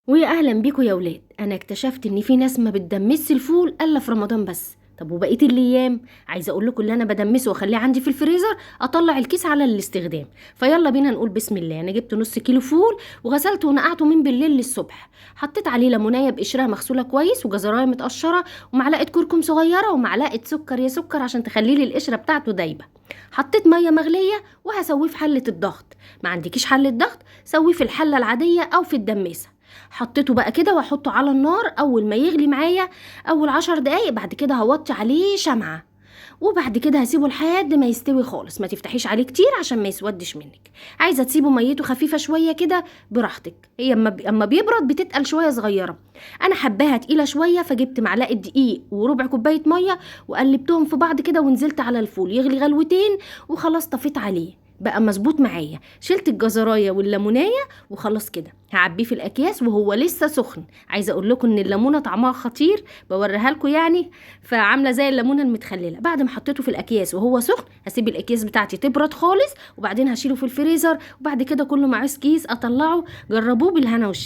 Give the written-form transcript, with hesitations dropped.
ويا اهلا بيكم يا ولاد. انا اكتشفت ان في ناس ما بتدمسش الفول الا في رمضان بس. طب وبقية الايام؟ عايزه اقول لكم اللي انا بدمسه واخليه عندي في الفريزر، اطلع الكيس على الاستخدام. فيلا بينا نقول بسم الله. انا جبت نص كيلو فول وغسلته ونقعته من بالليل للصبح. حطيت عليه ليمونيه بقشرها مغسوله كويس، وجزرايه متقشره، ومعلقة كركم صغيرة، ومعلقة سكر يا سكر عشان تخلي لي القشرة بتاعته دايبه. حطيت مية مغليه وهسويه في حله الضغط. ما عندكيش حله ضغط سويه في الحلة العادية او في الدماسه. حطيته بقى كده واحطه على النار. اول ما يغلي معايا اول 10 دقايق، بعد كده هوطي عليه شمعة، وبعد كده هسيبه لحد ما يستوي خالص. ما تفتحيش عليه كتير عشان ما يسودش منك. عايزه تسيبه ميته خفيفة شوية كده براحتك. هي اما بيبرد بتتقل شوية صغيرة. انا حباها تقيلة شوية، فجبت معلقه دقيق وربع كوباية مية وقلبتهم في بعض كده، ونزلت على الفول يغلي غلوتين وخلاص طفيت عليه. بقى مظبوط معايا. شلت الجزرايه والليمونيه وخلاص كده هعبيه في الاكياس وهو لسه سخن. عايزه اقول لكم ان الليمونه طعمها خطير، بوريها لكم يعني، فعامله زي الليمونه المتخلله. بعد ما حطيته في الاكياس وهو سخن هسيب الاكياس بتاعتي تبرد خالص، وبعدين هشيله في الفريزر، وبعد كده كله معاه كيس اطلعه. جربوه بالهنا والشفا.